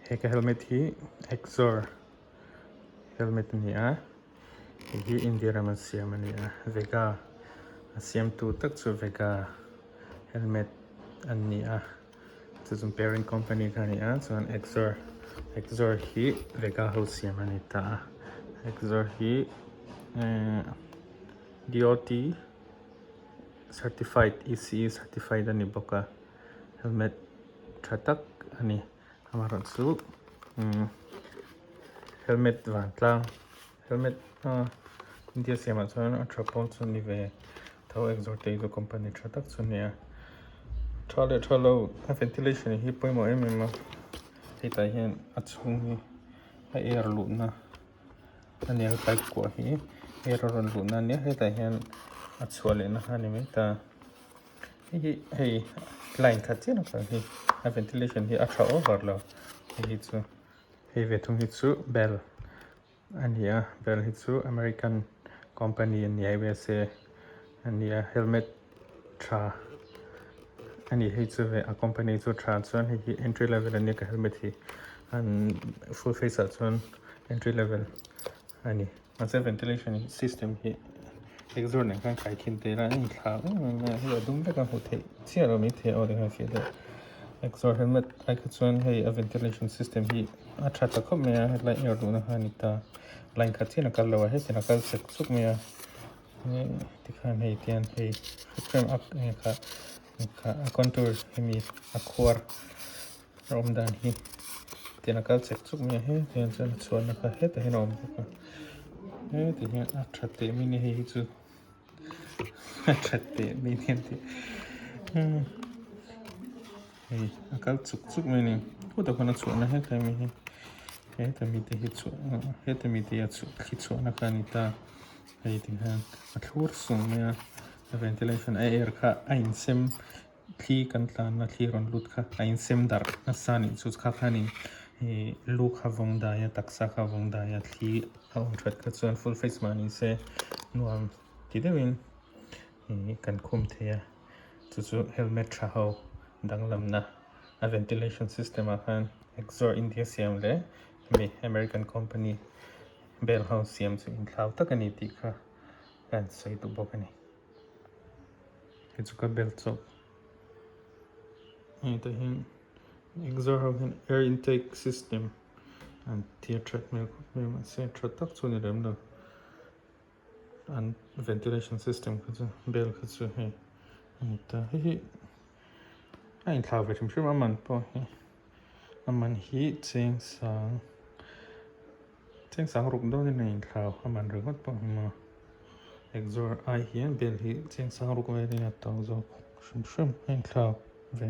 He ka helmet hi Exor helmet a ni a, hei hi India rama siam a ni a, Vega a siamtu tak chu Vega helmet an ni a, chu chu parent company kha a ni a, chuan Exor Exor hi Vega ho siam a ni ta a, Exor hi ehh DOT certified ECE certified a ni bawk a, helmet tha tak a ni. Amaherawhchu umm helmet vantlang helmet ah India siamah chuan a tha pawl chu ni ve tho exhaust te hi chu company tha tak chu a ni a tha leh tha lo a ventilation hi pawimawh em em a hetah hian a chhung hi a air luhna a ni a pipe kuah hi air a rawn luhna a nia hetah hian a chhuah lehna kha a ni mai ta. Hei hi hei line khat chiah kal hi a ventilation hi a tha over lo hei hi chu hei ve thung hi chu bell a ni a bell hi chu american company a ni a USA a ni a helmet tha a ni hei chu a company chu tha chuan hei hi entry level a nia ka helmet hi an full face ah chuan entry level a ni. Mahse ventilation system hi exhaust nen khan khai khin tel a a inthlah em em mai a hei a dum vek a hmuh theih chiah lo maithei a aw tikhan fiah deuh exhaust helmet ai kha chuan hei a ventilation system hi a tha ta khawp mai a hetlai air luhna kha a ni ta line khat chiah in a kal lo a hetiang a kal chek chuk mai a tikhan hei tian hei frame up enge kha kha a contour hemi a khuar a awm dan hi tiang a kal chek chuk mai a hetiang hian chuan a chhuahna kha hetah hian a awm bawk a heti hian a tha teh mai a ni hei hi chu a tha teh mai a ni an tih hei a kal chuk chuk mai a ni khutah khuan a chhuahna hetah mi hi heta mi te hi chhuah heta mi te hi a chhuah thli chhuahna kha a ni ta hei ti hian a thlur sung mai a a ventilation a air kha a insem. Thli kan tlanna thli rawn lut kha a insem darh nasa anih chu kha khanin ih lu kha vawng dai a taksa kha vawng dai a thli a awm that kha chuan full face mah ni se nuam ti deuhin ih kan khum thei a chu chu helmet tha ho danglamna a ventilation system ah khan Exor India siam leh hemi American company bel ho siam chu inthlau tak a ni tih kha ka han sawi duh bawk a ni. Hei chu ka bel chawp hei tah hian exhaust ho hian air intake system an tia that hmel khawp mai a mahse tha tak chu a ni lem lo an ventilation system kha chu bel kha chu hei a ni ta hei hi a inthlau ve hrim hrim a man pawh hi a man hi cheng sang cheng sang ruk dawnin a inthlau a man ringawt pawh hi maw. Exor ai hian bel hi cheng sang ruk velin a to zawk hrim hrim a inthlak ve.